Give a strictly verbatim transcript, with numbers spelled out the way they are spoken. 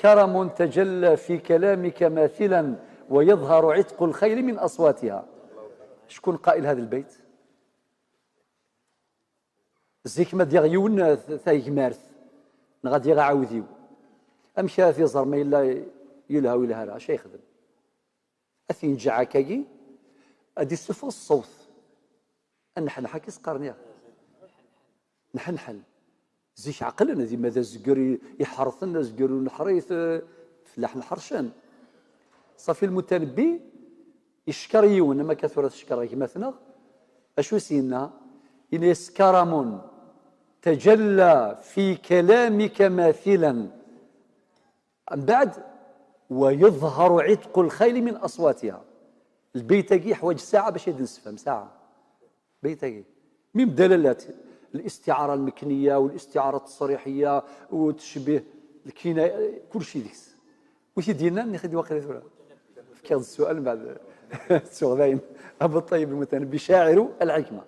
كرم تجلى في كلامك ماثلا، ويظهر عتق الخيل من أصواتها. شكون قائل هذا البيت؟ Zik ma d-yaɣ yiwen, eh, t-, tagmart, neɣ ad yaɣ aɛudiw, amek ara t-iẓer ma yella yelha u yelha ara? Acu yexdem? Ad t-yenǧeɛ akkagi, ad d-issufeɣ ṣṣewt. Ad neḥneḥ, akka i s-qqaren, yaɣ? Neḥneḥen. Zik ɛeqlen, ad yemma d azger i-, iḥerten, azger ur neḥrit, eh, fellaḥen ḥercen. Ṣafi lmutanebbi, yeckeṛ yiwen, am akka tura teckeṛ gma-tneɣ. Acu i s-yenna? Yenna-yas: "Karamun tajalla fi kalamika mathilan." Mbeɛd, "Wa yudharu itqu lxayli min aswatiha." Lbeyt-agi yeḥwaǧ saɛa bac ad d-nessefhem, saɛa. Beyt-agi. Mim dalalat, الاستعارة المكنية والاستعارة التصريحية والتشبيه، الكناية، كل شيء deg-s. Wi t-id-yennan, nixi-d waqila tura. Fkiɣ-d ssual, mbeɛd ttuɣ dayen. Abu Ṭayyeb Lmutanabbi, شاعر الحكمة.